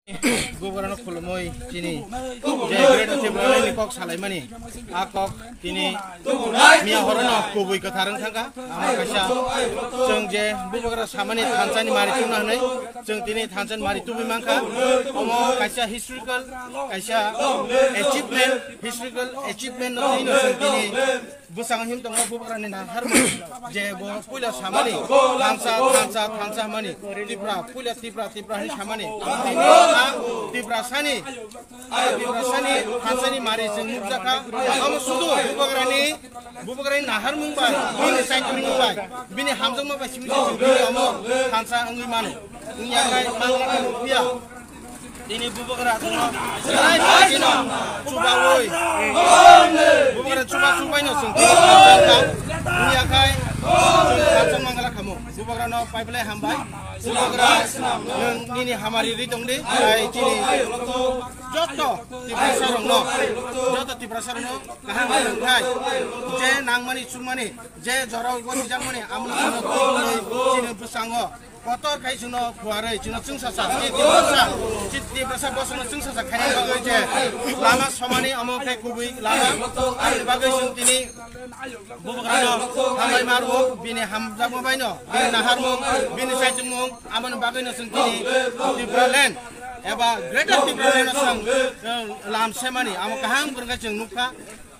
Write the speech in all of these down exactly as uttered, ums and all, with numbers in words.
Bubagrano khulumui chini je Greater Tipraland ni kok salaimani, a kok tini miya horono kubui kwthar wng thangkha. Ama kaisa chwng je Bubagra samani thansa ni mari tubuna hwnwi chwng tini thansa ni mari tubui mankha. Omo kaisa historical, kaisa achievement, historical achievement no twi no chwng tini bwskango him tongo Bubagrani nahar je bo puila samani thansa, thansa, thansa hwnmani, Tipra, puila Tipra, Tipra hwnwi samani. Tini a Tiprasani, a Tiprasani thansani mari chwng nukjakha. Amo sudu Bubagrani, Bubagrani naharmung bai, bini saichumung bai, bini hamjakma bai simi se chwng bini omo thansa wngwi mano. Wngya khe mangra khe nukphiya. Tini Bubagra chwngno chwrai bai chino chubaui. Bubagra chuba chubaino chwng tini thansa wngkha. Wngya khe chwng thansa mangala khamu. Bubagrano paiblai hambai. Bubagra nwng nini hamari ri tongdi. Ai chini joto Tiprasa rokno, joto Tiprasa rokno kaham wngthai. Je nangmani chumani, je jorao bo sijakmani, amoni chini bwskango. Kotor khai chwngno phuarwi chwngno chwngsacha, chi Tiprasa, chi Tiprasa bosongno chwngsacha khaina bagwi je lama somani omo khe kubui lama. Aboni bagwi chwng tini Bubagrano hambai ma rwo, bini hamjakma baino, bini naharmung, bini saichumung, aboni bagwino chwng tini Tipraland eba Greater Tipraland no chwng, eh, lam semani, amo kaham kwrwngkhe chwng nukha.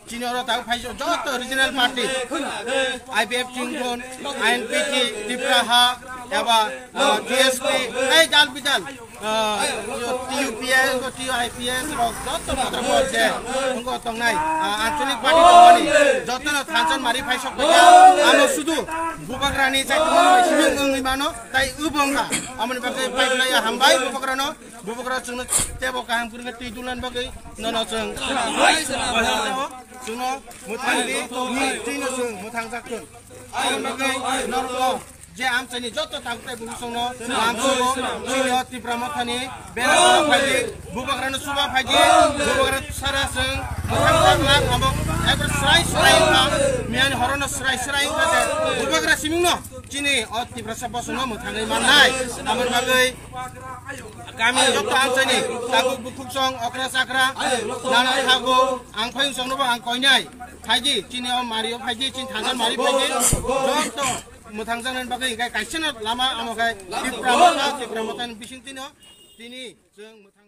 Chini oro tabuk phaijak joto regional party, I P F Chingon, I N P T, Tipra Ha, eba, ah, T S P, ei jal bijal, ah, yo T U P S, yo T U I P S rok joto kotor bo je wngkha tongnai, ah, ancholik party tongmani jotono thansa ni mari phaisok paikha, amo sudu Bubagrani chaitungmani bai simi wngwi mano, tai obo wngkha, amoni bagwi paiblai hambai Bubagrano. Bubagra chwngno tebo kaham kwrwngkhe twi dulani bagwi nono chwng chwngno mwthangdi, twi-, twino chwng mwthangjakthun. Aboni bagwi norokno je amchaini joto tabuk tai bukhuk chwngno lamsogo, chwngno Tipra Mothani bera bera phaidi, Bubagrano chuba phaidi, Bubagra sara chwng mwthangjakna abo ekbar swrai swrai wngkha, miyani horono swrai swrai wngkha je Bubagra simingno chini o Tiprasa bosongno mwthangwi mannai. Aboni bagwi Kami jotto amchaini tabuk bukhuk song okra chakra nana thago ang phaiyung songnobo ang koinai phaidi chini o mario phaidi chini thansa mari phaidi jotto mwthangjaknani bagwi hinkhe kaisa no lama amo khe Tipra Motha, Tipra Mothani bising tino tini chwng mwthang